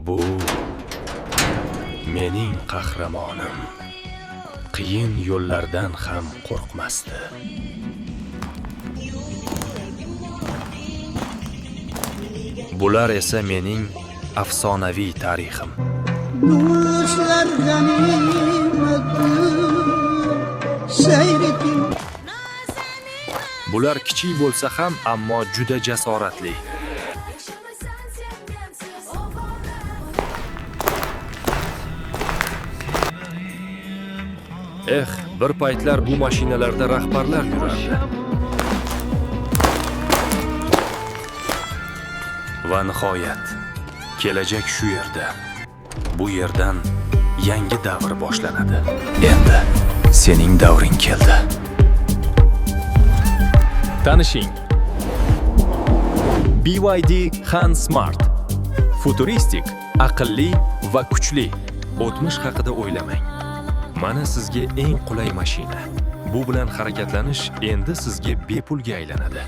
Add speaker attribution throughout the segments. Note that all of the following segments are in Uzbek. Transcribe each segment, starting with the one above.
Speaker 1: Bu mening qahramonim. Qiyin yo'llardan ham qo'rqmasdi. Bular esa mening afsonaviy tarixim.
Speaker 2: Düşler ganimettir seyretin.
Speaker 1: Bular kichik bo'lsa ham, ammo juda jasoratli. Eh, bir paytlar bu mashinalarda rahbarlar yurardi. Va nihoyat, kelajak shu yerda. Bu yerdan yangi davr boshlanadi. Endi sening davring keldi. Tanishing. BYD Han Smart. Futuristik, aqlli va kuchli. O'tmish haqida o'ylamang. Mana sizga eng qulay mashina. Bu bilan harakatlanish endi sizga bepulga aylanadi.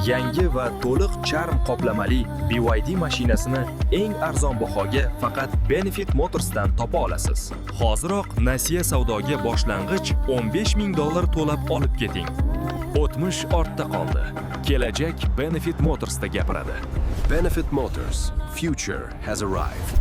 Speaker 1: Yangi va to'liq charm qoplamali BYD mashinasini eng arzon bahoga faqat Benefit Motors'dan topa olasiz. Hoziroq nasiya savdoga boshlang'ich 15 ming dollar to'lab olib keting. O'tmish ortda qoldi. Kelajak Benefit Motors'da gapiradi.
Speaker 3: Benefit Motors. Future has arrived.